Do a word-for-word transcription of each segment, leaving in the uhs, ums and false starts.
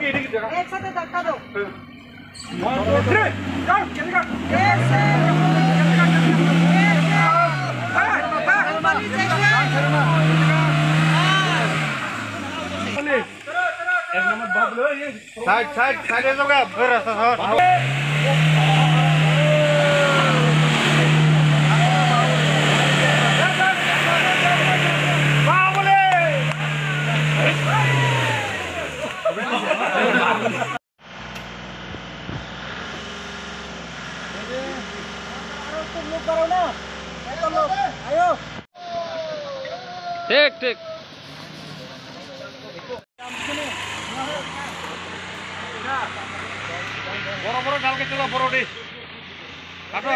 एक साथ धक्का दो। One, two, three, go! एक से, एक से, एक से। Side, side, side, ये लोग, फिर रास्ता side। ठीक, ठीक। Boro, boro, dal ke chula, boro di. Kato.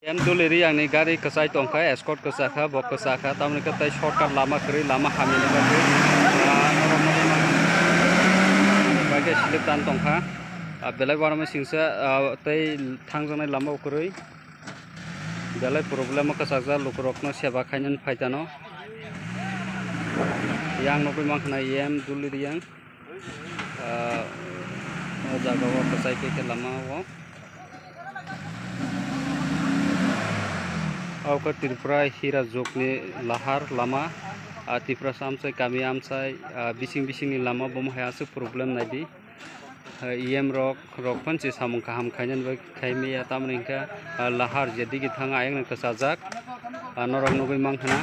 Em duli ri ang ni gari kwchai tong kha, escort kwchak kha, bo kwchak kha, tamoni khe tei shortcut lama kwrwi, lama hamya ni bagwi. Ah, norok nugwi mankha. Bai khe slip tan tong kha. Ah, belai uanama singsa, ah, tei thangjaknai lama o kwrwi. Belai problem o kwchakjak lukurokno seba khainani phaitano. Yang nugwi mankha na em duli ri ang. Ah, o jaga o kwchai khe khe lama o. Obo khe Tripura Hira jokni lahar lama, ah, Tiprasa amchai, kami amchai, ah, bising bisingni lama bomo hai aswk problem naidi. Ah, E M rok, rok phan se samung kaham khainani bai khaimaya, tamoni hwnkhe, ah, lahar je digi thang ayang nang kwchajak, ah, norok nugwi mankha na.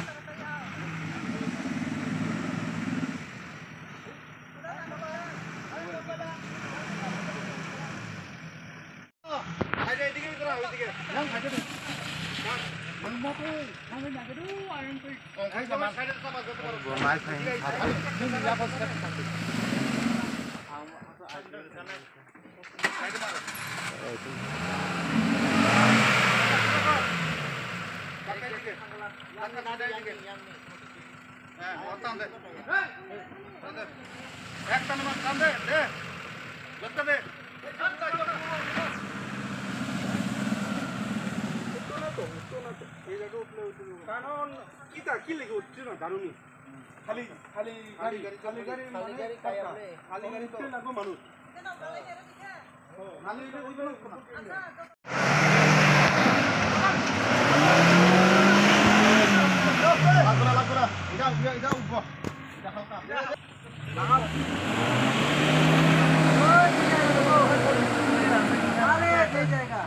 Kanon kita kili ko chuna daruni. Khali, khali gari, khali gari, khali gari, khali gari kaya bole. Khali gari to. Khali gari to. Khali gari to. Lagura, lagura. Ida, ida, ida, ubo. Ida, halka.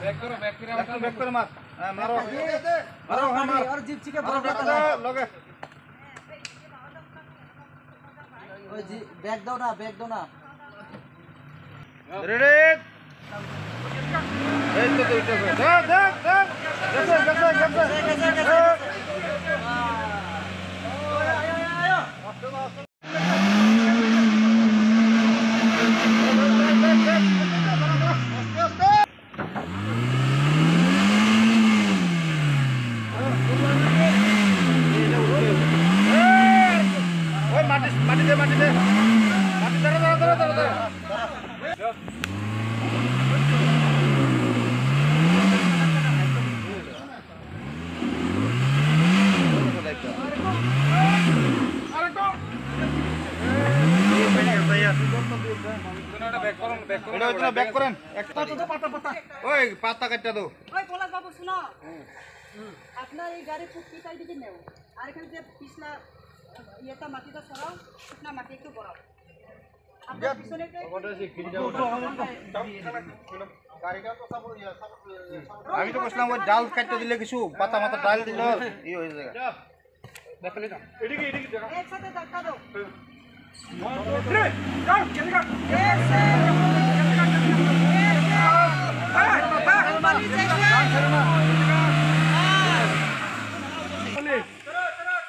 Back koro, back koro, back koro, mar. Eh, maro. Maro, maro, maro. Aur jeep chike maro, maro, maro, loge. Oi, ji, bag daw na, bag daw na. Ready? Ei to, to, to, to. Deak, deak, deak. Gese, gese, gese. Gese, gese, gese. Ayo, ayo, ayo, ayo. Oi, mati, mati de, mati de. Mati, dara, dara, dara, dara, dara. এটা হচ্ছে না, back করেন। একটা তো, তো পাতা, পাতা। ওই, পাতা কাটটা দাও। ওই, পলাশ বাবু, শোনো। আপনার এই গাড়ি খুব পিছাই দিকে নেও। আর এখানে যে পিছলা ইয়েটা মাটিটা সরাও, শুকনা মাটি একটু বড়। আমি তো বলছিলাম ওই ডাল কাটতে দিলে কিছু পাতা মাতা ডাল দিলে ইয়ে হয়ে যায়। একসাথে ধাক্কা দাও।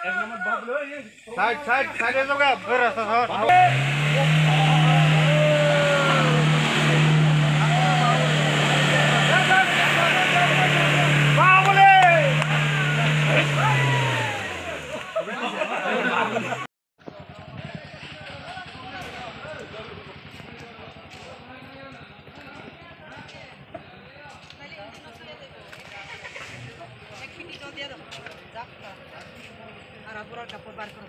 এক নম্বর বাবলু, এই সাইড, সাইড, সাইডে যাও গা, বের রাস্তা ধর। আর বুড়ার কাপড় বার করো।